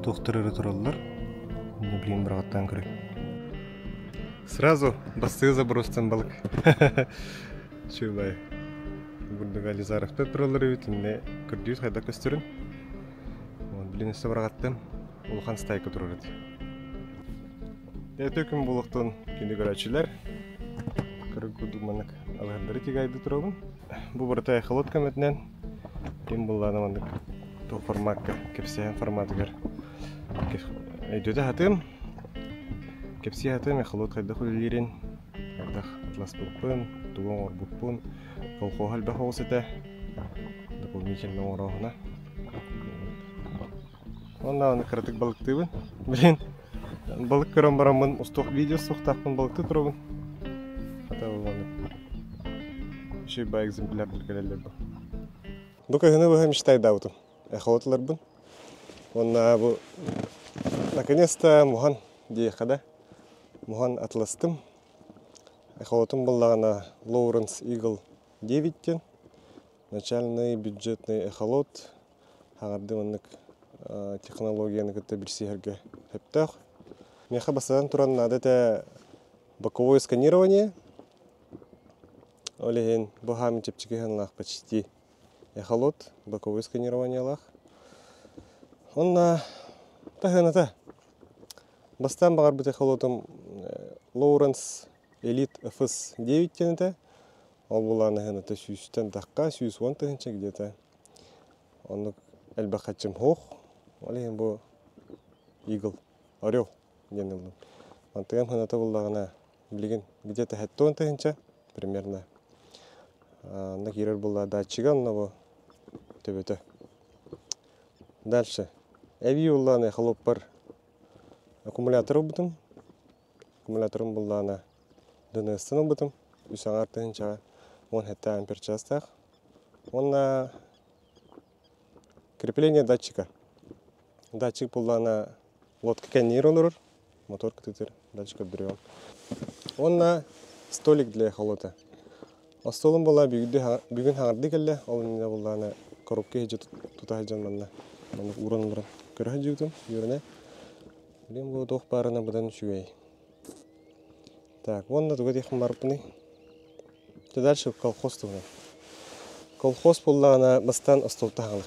Туохтар эрэ тураллар. Инньэ билигин быраҕаттаан көрөй. Сразу бастыгы забростан балык. Чуубай. Бурдук Ализаровтар тураллар эбит, иннэ көрдүүс хайдах көстөрүн. Билин өссө быраҕаттым. Улахан стайка турар эт. Өтө күн буолуохтун күндү көрөөччүлэр. Көрөр курдук маннык алыһардары тигайды турабын. Бу барыта эхолот көмөтүнэн ким буллаана маннык туох формакка кэпсээн форматыгар өйдөтө сатыым. Кэпсии сатыым эхолот хайдах үлэлиирин, хайдах атласпыппын, тугу оҥорбуппун, колхоһа элбэх оҕус этэ, дополнительно оҥорооһуна. Уонна аны кыратык балыктыыбын. Билин балык көрөн бараммын устуох видео суохтаахпын балыктыы турабын. Хата маннык үчүгэй баай экземплярдар кэлэллэр бу. Бу кыһыны быһа мечтайдаабытым. Эхолот ыларбын. Уонна бу наконец-то муһан диэххэ да муһан атластым. Эхолотум буллаҕына Lawrence Eagle 9 диэн начальный бюджетный эхолот хаҥардыы маннык технологияны кытта билсиһэргэ сөптөөх. Миэхэ бастатан туран наада этэ боковое сканирование. Ол иһин бу хаамыы чэпчэки сыаналаах почти эхолот боковое сканированиелаах. Онно таһыаната. Бастаан баҕарбыт эхолотум Lawrence Elite FS9 диэн этэ. Ол булаан аһыаната сүүстэн тахха, 110 тыһыынча где-то. Оннук элбэх хаччым суох. Ол иһин бу Eagle, Орел диэн ыллым. Мантыгам сыаната буллаҕына билигин где-то 70 тыһыынча примерно. Онно киирэр буолла датчига онно бу төбөтө. Дальше. Эбии буллаҕына эхолоппар аккумулятор ылбытым. Аккумуляторым буллаҕына ДНС-тан ылбытым. Үс аҥаар тыһыынчаҕа 17 ампер чаастаах. Уонна крепление датчика. Датчик буллаҕына лодка кэннигэр олорор, мотор кытыытыр, датчик көрдөрүөҕүм. Уонна столик для эхолота. Остуолум буолла бүгүн хаҥардыы кэллэ, ол иннинэ буоллаҕына коробка иһдьэ тута сылдьан манна маннык ууран олорон көрө сылдьыбытым, үөрэнэ. Билигин бу туох баарына быдан үчүгэй. Так, уонна тугу диэххин барбыный? Дьэ дальше колхоз туһунан. Колхоз буоллаҕына бастаан остуолта хаалык.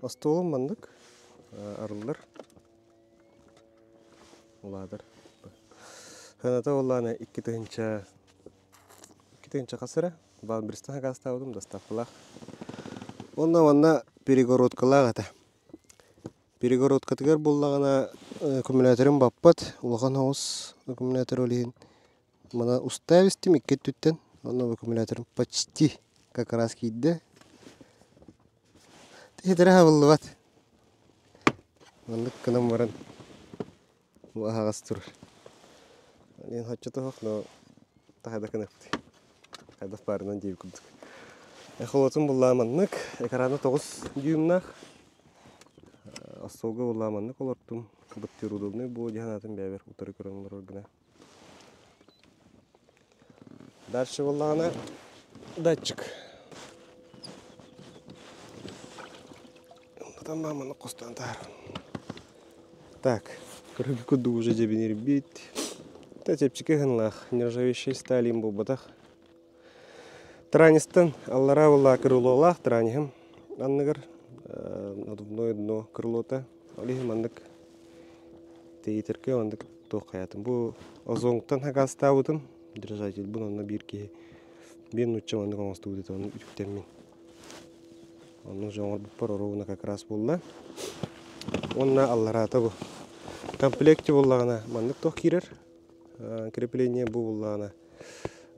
Остуолум маннык арыллар. Улаатар. Сыаната буоллаҕына 2000 хас эрэ. Баал биристэн сакаастаабытым доставкалаах. Уонна манна перегородкалаах этэ. Перегородкатыгар буоллаҕына аккумуляторым баппат, улахан соҕус аккумулятор ол иһин маны устаа эбистим икки өттүттэн онно аккумуляторым почти как раз киирдэ. Тиһитэрэ хабыллыбат. Маннык гынан баран бу аһаҕас турар. Диэн соччото суох, но хайдах гыныахпытый? Хайдах баарынан диэбит курдук. Эхолотун буллаа маннык, экрана 9 дюймнаах. Остуолга буллаа маннык олортум. Быттыыр удобный буо дии санаатым бэйэбэр утары көрөн олорор гына. Дальше буоллаҕына датчик. Онтон мааманы хостоон таһааран. Так, көрөргө курдук уже дьэбинирбит. Та чэпчэки ыһынлаах, нержавеющей сталин буолбатах. Транистан аллараа буолла крылолаах траниһым анныгар надувное дно крылота. Ол иһин маннык тэйитэргэ маннык туох хайаатым. Бу озоҥтан хакаастаабытым держательбын онно биир киһи биир нуучча маннык оҥостубут этэ ону үтүктэммин. Онно уже оҥорбуппар оруобуна как раз буолла. Уонна аллараата бу. Комплекте буоллаҕына маннык туох киирэр крепление бу буоллаҕына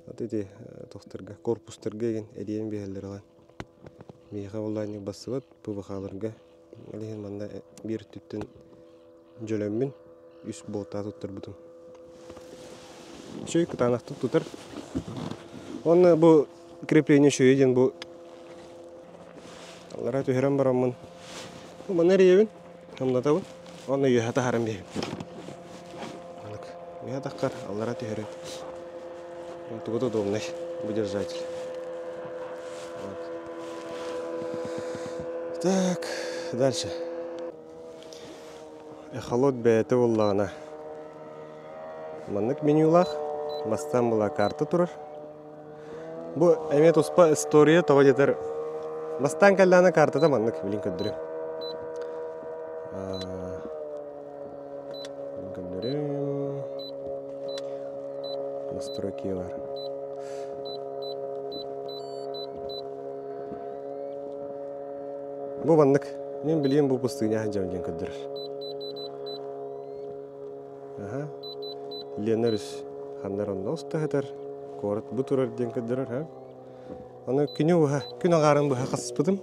вот эти тохторго корпустарга игин эриэн биһэллэр ылан миэхэ буоллаанньык бассыбат ПВХ-ларга ол иһин манна биир өттүттэн дьөлөммүн үс болтаа туттарбытым. Үчүгэй кытаанахтык тутар. Уонна бу крепление үчүгэй диэн бу аллараа түһэрэн бараммын манна эрийэбин, хамнатабын уонна үөһэ таһааран биэрэбин. Маннык үөһэ таххар аллараа түһэрэн тугу да удобнай бу держатель. Вот. Так, дальше. Эхолот бэйэтэ буоллаҕына маннык менюлаах, бастаан була карта турар. Бу эмиэ туспа история тоҕо диэтэр бастаан кэллэҕинэ картата маннык билин көрдөрүм. Көрдөрүм. Настройкилар. Бу маннык. Мин билиэм бу пустыня сылдьабын диэн көрдөрөр. Аха. Лена өрүс ханна эрэ онно уста сытар. Куорат бу турар диэн көрдөрөр, ха. Аны күнү быһа, күн аҕаарын быһа хасыспытым.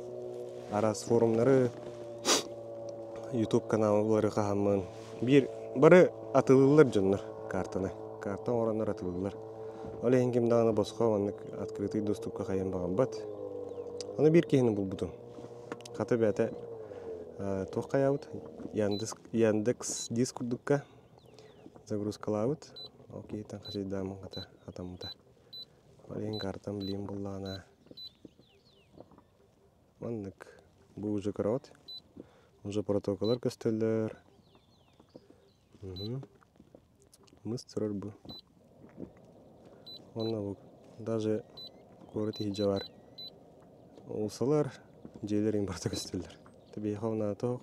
Араас форумнары, YouTube каналлары хаһаммын. Биир бары атылыыллар дьоннор картаны. Карта оҥороннор атылыыллар. Ол иһин ким даҕаны босхо маннык открытый доступка хайан баҕарбат. Аны биир киһини булбутум. Хата бэйэтэ туох хайаабыт Яндекс, Яндекс диск курдукка загрузкалаабыт. Ол киһиттэн хачайдааммын хата хатаммыта. Ол иһин картам билиим буллаҕына маннык бу уже кровать. Уже протоколлар көстөллөр. Мыс турар бу. Уонна бу даже куорат иһирдьэ баар уулуссалар, дьиэлэр иҥ барыта көстөллөр. Биһиэхэ ол наада суох.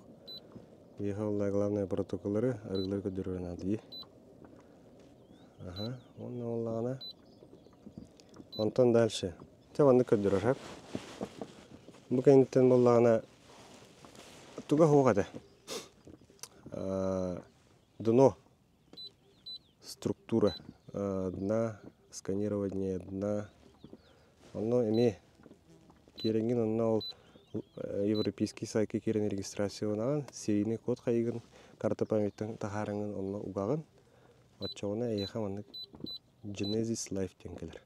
Биһиэхэ ол главное протоколлары, арыгылары көрдөрөр наада дии. Аха, уонна буоллаҕына онтон дальше. Чэ маннык көрдөрөр сөп. Бу кэнниттэн буоллаҕына туга суох этэ. Дно структура дна сканирование дна онно эмиэ киирэҥҥин онно ол европейский сайтка киирэн регистрацияланаҕын серийный код хайыгын карта памяттан таһаараҥҥын онно угаҕын оччоҕуна эйиэхэ маннык Genesis Life диэн кэлэр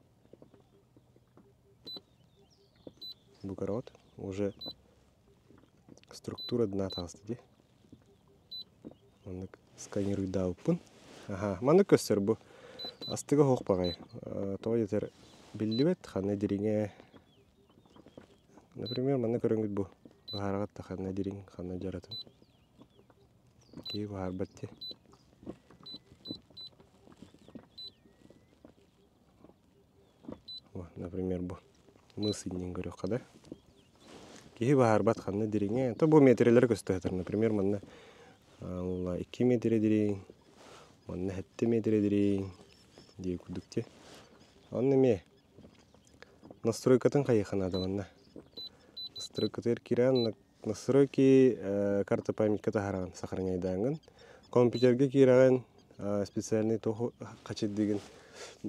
бу көрөҕүт уже структура дна таҕыста дии Маннык сканируйдаабыппын. Аха, маннык көстөр бу. Астыга суох баҕайы. Тоҕо диэтэр биллибэт, ханна дириҥэ. Например, манна көрөҥҥүт бу. Баһаараҕыт да ханна дириҥ, ханна дьаратын. Киһи баһаарбат дии. Например, бу мыс иннин көрүөххэ да. Киһи баһаарбат ханна дириҥэ. То бу метрелэр көстө сытар. Например, манна 2 метрэ дириҥ, манна 7 метрэ дириҥ дии курдук дии. Онно эмиэ настройкатын хайыха наада манна. Настройкатыгар киирэн настройки карта памятка таһараҕын сохраняйдааҥҥын. Компьютерга киирэҕин специальный туох хачыйдыгын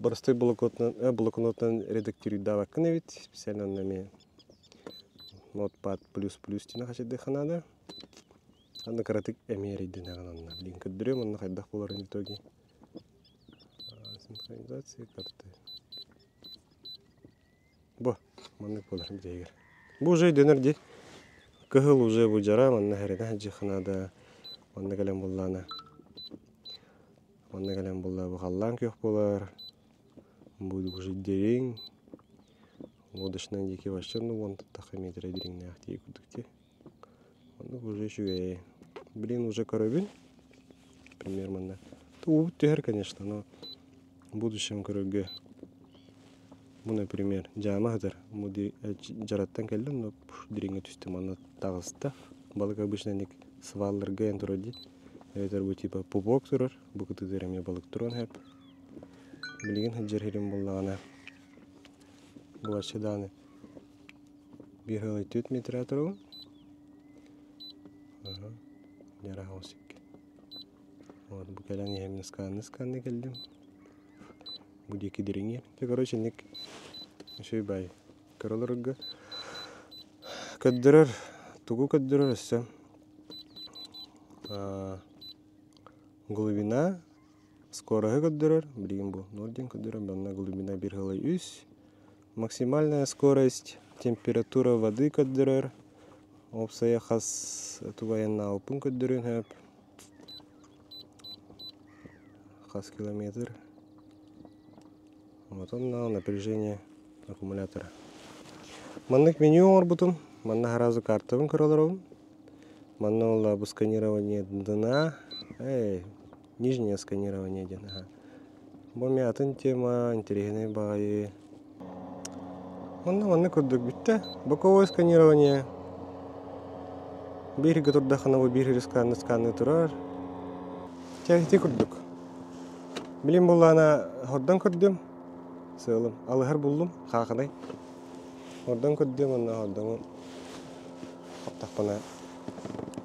простой блокнотунан редактируйдаабаккын эбит специально онно эмиэ notepad плюс плюс диэн хачыйдыахха наада аны кыратык эмиэ эрэйдэнэҕин онно блин көрдөрүөм онно хайдах буоларын в итоге синхронизация карты Бу маннык буолар бүтэһигэр. Бу уже өйдөнөр дии. Кыһыл уже бу дьара манна хэрэнэ сылдьыахха наада. Манна кэлэн буллаана. Манна кэлэн булла бу халлаан күөх буолар. Бу уже дириҥ. Лодочная диэки вообще ну вон тахха метрэ дириҥнээх дии курдук дии. Оннук уже үчүгэй. Блин уже көрөбүн. Пример манна. Уубут түһэр конечно, но в будущем көрөргө бу например дьаама сытар. Бу дьараттан кэллим, но дириҥҥэ түстүм манна таҕыста. Балык обычно ник свалларга эн турар дии. Эбэтэр бу типа пупок турар, бу кытыытыгар эмиэ балык туруон сөп. Билигин сылдьар сирим буоллаҕына бу вообще даҕаны Биир ыал 4 метрэ туругун. Дьара хаусикки. Вот бу кэлэн иһэммин сканны-сканны кэллим. Бу диэки дириҥиэр. Дьэ короче инник үчүгэй баай көрөлөргө көрдөрөр тугу көрдөрөр өссө глубина скороһы көрдөрөр билигин бу ноль диэн көрдөрөр манна глубина биир ыла үс Максимальная скорость, температура воды көрдөрөр, уопсайа хас тугу айаннаабыппын көрдөрүөн сөп. Хас километр. Вот онно напряжение аккумулятора. Маннык меню оҥорбутум. Манна сразу картабын көрө олоробун. Манна ол бу сканирование дна. Эй, нижнее сканирование диэн аһа. Бу эмиэ атын тема, интэриэһинэй баҕайы. Онно маннык курдук бүттэ. Боковое сканирование. Биир иһиргэ турдаххына бу биир иһир сканны сканныы турар. Чэ ити курдук. Билим буоллаҕына хордон көрдүм. Сыалым. Алыһар буллум. Хаахынай. Хордон көрдүм уонна хордоҥу хаптахпына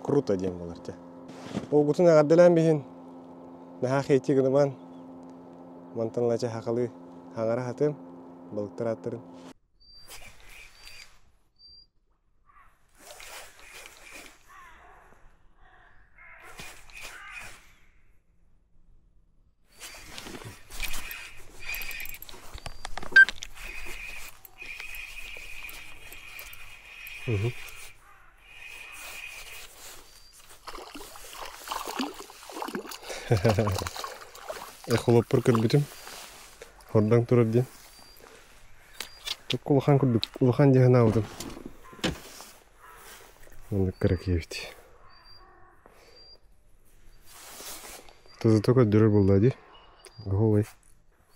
круто диэн буолар чэ. Уолгутун эҕэрдэлээн биһин. Наһаа хейти гыныман. Мантан ылача хахалыы хаҥара хатыам. Балыктар ааттарын. Эхолоппор көрбүтүм. Хордоҥ турар диэн. Тукка улахан курдук, улахан дии санаабытым. Оннук кыракый эбит. Тузото көрдөрөр буолла дии. Оһуобай.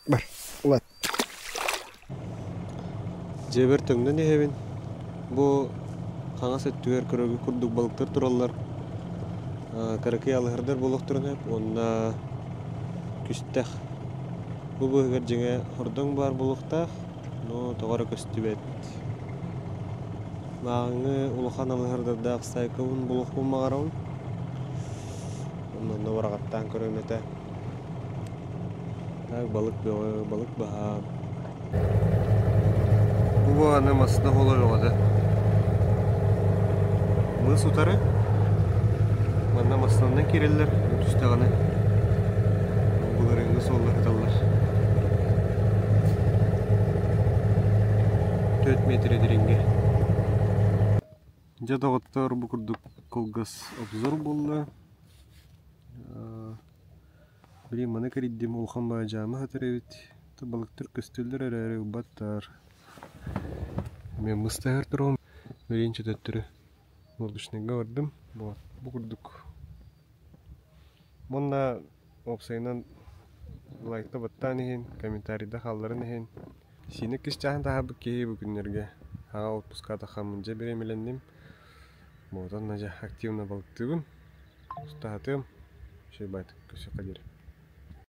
Бар, улат. Дьиэбэр төҥнөн иһэбин. Бу хаҥас өттүгэр көрөргө курдук балыктар тураллар. Кыракый алыһардар буолуохтарын сөп уонна күстэх. Бу быыһыгар дьиҥэ хордоҥ баар буолуохтаах, но тоҕо эрэ көстүбэт. Мааҕыҥҥы улахан алыһардардаах стайкабын булуохпун баҕарабын. Онно быраҕаттаан көрүөм этэ. Так балык бөҕө, балык баһаам. Бу аны массыына холоруоҕа Мыс утары. Манна массыынанан киирэллэр, түстэҕинэ былырыыҥҥы суоллар сыталлар. 4 метр дириҥҥэ. Дьэ доҕоттор, бу курдук кылгас обзор буолла. Блин, маны кэрийдим, улахан баадьаама сытар эбит. Балыктар көстөллөр эрээри ылбаттар. Эмиэ мыстаһар туругум. Билигин төттөрү лодочныйга бардым. Вот, бу курдук. Уонна уопсайынан лайкта баттаан иһин, комментарийда хаалларан иһин. Сиини кисчааһын таһаарбыт киһи бу күннэргэ аҕа отпускаатаххаммын дьэ бириэмэлэнним. Вот, онно дьэ активно балыктыыбын. Устаһатыам. Үчүгэй баайтык көрсүөххэ диэри.